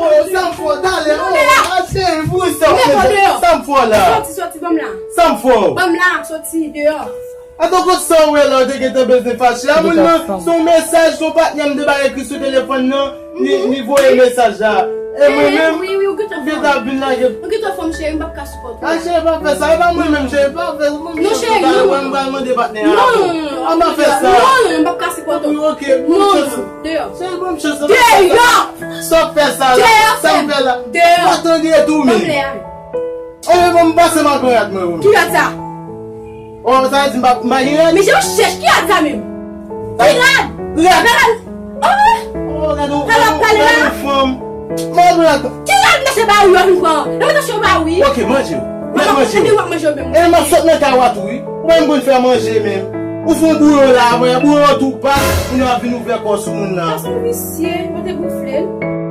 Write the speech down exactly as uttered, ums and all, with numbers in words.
Oh, sa m fè w talè? Oh, a cheri, pou sa w fè sa? Sa m fè w la? Soti, soti, ban m la. Sa m fè w? Ban m la, soti deyò. Atann, kot sa w wè la, w te gentan bezwen fache a? Moun nan, se yon mesaj, se yon patnè m te bay ekri sou telefòn nan, li, li voye mesaj la. E mwen menm, ou gentan vin lage. Ou gentan fè m cheri, m p ap ka sipòte w. A cheri, pa fè sa, e pa mwen menm cheri, pa fè sa. Non cheri, non. Mwen m pral mande patnè a. Non, non, non, non, non, m p ap ka sipòte w. Ok, ok, bon chans. Deyò. Cheri, bon chans. Deyò! Sa w fè sa la? Sa w fè la? Deyò! Pa tande tou men. Ban m lè a. Oye, bon, m pase m al pran rad mwen, wi. Ki rad sa? Oh, sa vle di m pa, m pa gen rad? Men jan w chèch, ki rad sa menm? Ki rad? Rad. Rad. Oh! Oh, gade yon, gade yon fanm. M al pran rad. Ki rad mesye ba ou yo vin pran? Nan men mesye ba ou. Ok, manje. Manje. Manje yo menm. E m ap sot nan kay ou a tou, wi. Ou pa menm konn fè manje menm. Ou fè yon bouyon la, mwen, bouyon an tou pa, moun yo ap vin ouvè kò sou moun nan. Sa se yon visye, mwen te gonfle l.